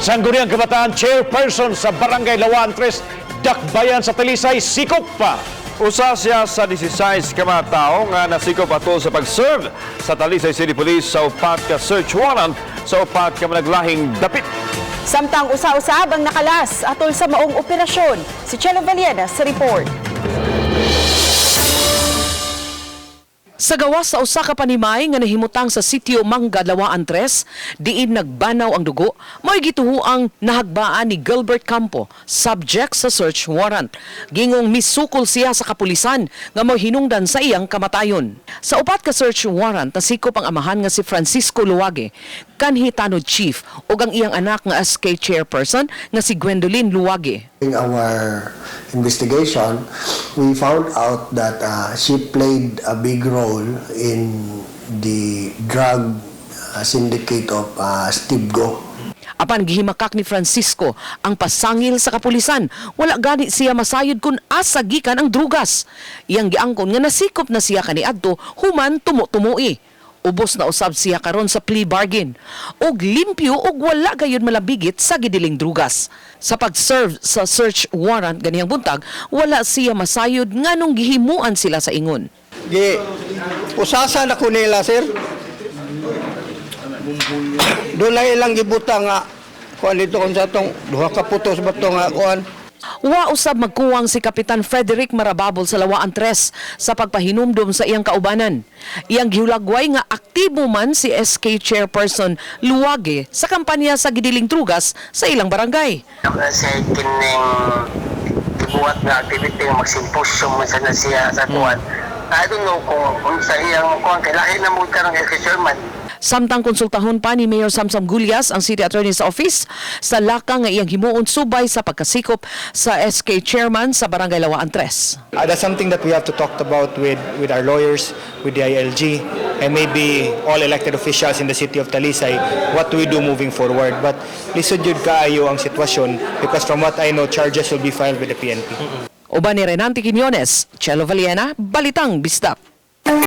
Sangguniang Kabataan Chairperson sa Barangay Lawaan 3, Dakbayan sa Talisay, sikop pa. Usa siya sa 16 ka mga tao nga nasikop atol sa pag-serve sa Talisay City Police sa upat ka search warrant sa upat ka managlahing dapit. Samtang usa-usab ang nakalas atol sa maong operasyon. Si Chelo Valiena sa report. Sa gawas sa usa ka panimay nga nahimutang sa sitio Mangga Lawaan 3, diin nagbanaw ang dugo, mo'y gituhuang nahagbaan ni Gilbert Campo, subject sa search warrant. Gingong misukol siya sa kapulisan nga mo'y hinungdan sa iyang kamatayon. Sa upat ka search warrant, nasikop ang amahan nga si Francisco Luwage, kanhi tanod chief, ug ang iyang anak nga SK chairperson nga si Gwendolyn Luwage. In our investigation, we found out that she played a big role in the drug syndicate of Steve Go. Apan gihimakak ni Francisco ang pasangil sa kapulisan. Wala gani siya masayod kung asa gikan ang drugas. Iyang giangkon nga nasikop na siya kaniadto human tumo-tumui. Ubos na usab siya karon sa plea bargain. Og limpyo og wala gayud malabigit sa gidiling drugas. Sa pag-serve sa search warrant ganihang buntag, wala siya masayod nganong gihimuan sila sa ingon. Gi usasa na ko nila, sir. Doon na ilang gibuta nga kuan dito kung sa tong duha ka putos ba to nga kuan. Wa usab magkuwang si Kapitan Frederick Marababol sa Lawaan 3 sa pagpahinumdom sa iyang kaubanan. Iyang gihulagway nga aktibo man si SK Chairperson Luwage sa kampanya sa gidiling drugas sa ilang barangay. Kasi kining gibuhat nga activity nga mag-symposium man sa na siya sa kuan. I don't know kung sa iyang kuan kay lahi na mo karon kay chairman. Samtang konsultahon pa ni Mayor Samsam Gullas ang City Attorney's Office sa lakang nga iyang himuon subay sa pagkasikop sa SK Chairman sa Barangay Lawaan 3. That's something that we have to talk about with our lawyers, with the ILG, and maybe all elected officials in the city of Talisay, what do we do moving forward. But lisod jud kaayo ang sitwasyon because from what I know, charges will be filed with the PNP. Uban ni Renante Quiñones, Chelo Valiena, Balitang Bisdak.